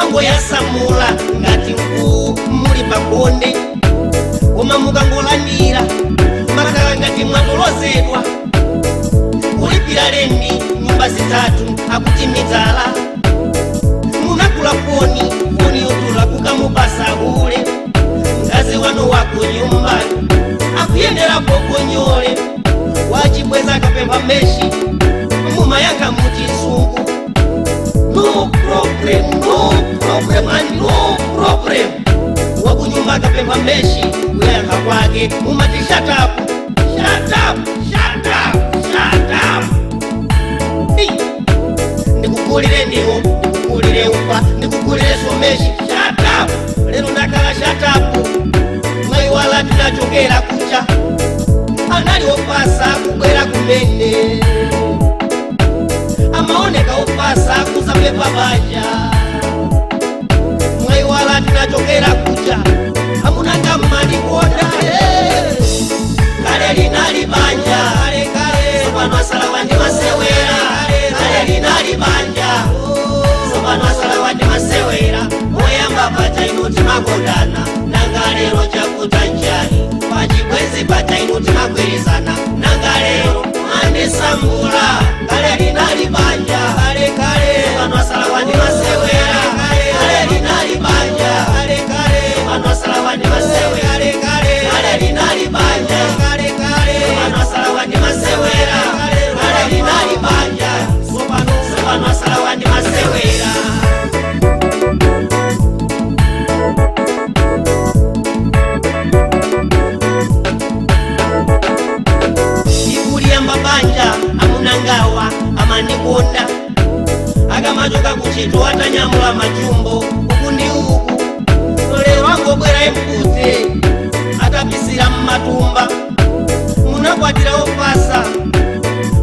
Kumangoyasamula ngati mkuu muli pakonde, koma mukangolandira makhala ngati mwatolozedwa. Kulipira lendi nyumba zitatu akuti mitala. Munagula foni, foni yodula, kukamupasa ule mkazi wanu wako nyumba akuyendera pokonyole. Wachibweza akapempha meshi mumayankha muchizungu, "No problem, no problem and no problem." Wakunyumba akapempha meshi, kuyankha kwake mumati, "Shut up, shut up, shut up, shut up." Hey! Ndikugulire ndiwo, ndikugulire ufa, ndikugulire someshi, shut up. Lero ndakhala shut up. Mwayiwala tinachokera kucha. Anali opasa kubwera kumene, amaoneka opasa kuzapepa banja. Mwayiwala tinachokera kucha, amunanga mmadikoda. Kale linali banja, sopano asalawa ndi masewera. Kale linali banja, sopano asalawa ndi masewera. Oyamba pacha inu timakondana, nanga lero chakuta njani? Pachibwezi pacha inu timagwirizana, nanga lero mandisambula? Kale linali banja, sopano asalawa ndi masewera. Kale linali banja, sopano asalawa ndi masewera. Kale linali banja, sopano asalawa ndi masewera. Kale linali banja, sopano asalawa ndi masewera. Ikuliyamba banja amunangawa amandikonda, akamachoka kuchito atanyamula machumbo uku ndi uku. Lero angobwera empute atapisira mmatumba. Munakwatira opasa,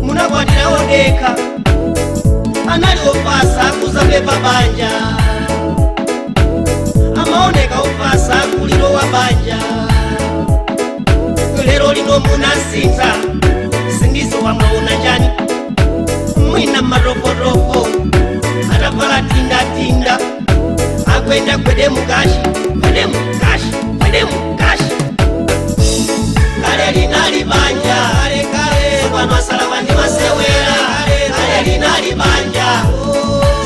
munakwatira odekha. Anali opasa kuzapepa banja, amaoneka opasa kulilowa banja. Lero lino munasintha, sindizo wamwaona chani? Mwina matofotofo atavala tindatinda, akwenda gwede mukashi, gwede mukashi, gwede mukashi. Kale linali banja, sopano asalawa ndi masewera. Kale linali banja,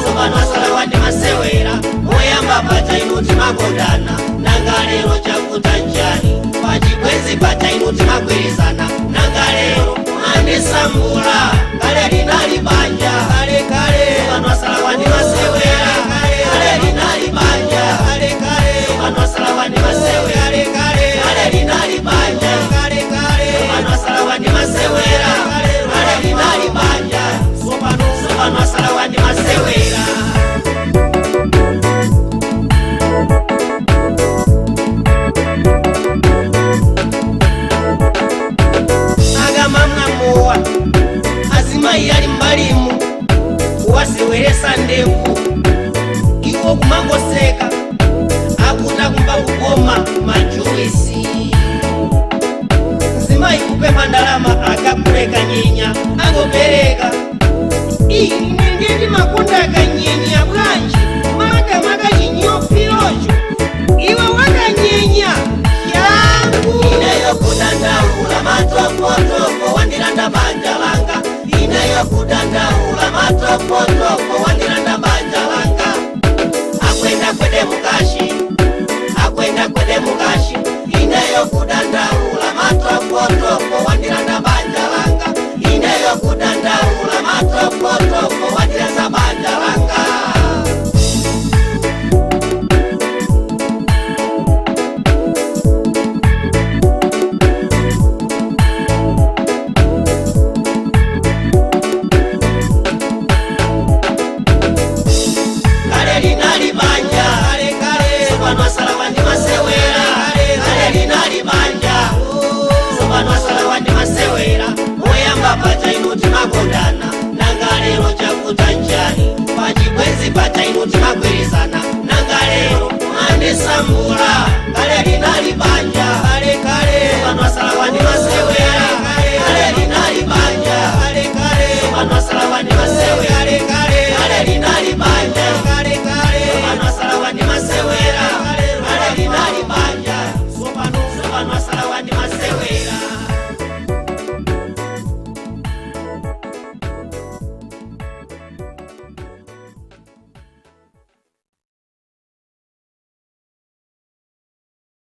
sopano asalawa ndi masewera. Oyamba pacha inu timakondana, nanga lero chakuta njani? Pachibwezi pacha inu timagwirizana, nanga lero mandisambula? Kale linali banja, sopano asalawa ndi masewera. Kale linali banja, sopano asalawa ndi masewera. Kale linali banja, sopano asalawa ndi masewera. Kale linali banja, sopano asalawa ndi masewera. Akamamwamowa azimayi ali mbalimu kuwaseweresa ndevu, iwo kumangoseka, akuti akumva kukoma majuisi. Mzimayi kupempha ndalama akagule kanyenya, angopereka. Ine ndiye ndimakonda kanyenya bwanji, makamaka chinyophilocho. Iwe wakanyenya changu. Ineyo kudandaula matofotofo, wandilanda banja langa. Ineyo kudandaula matofotofo, wandilanda banja langa. Akwenda kwede mukashi, akwenda kwede mukashi. Ineyo kudandaula matofotofo, wandilanda banja langa. Ineyo kudandaula matofotofo, wandilanda banja langa. Kale linali banja, sopano asalawa ndi masewera. Kale linali banja, sopano asalawa ndi masewera. Oyamba pacha inu timakondana, nanga lero chakuta njani? Pachibwezi pacha inu timagwirizana.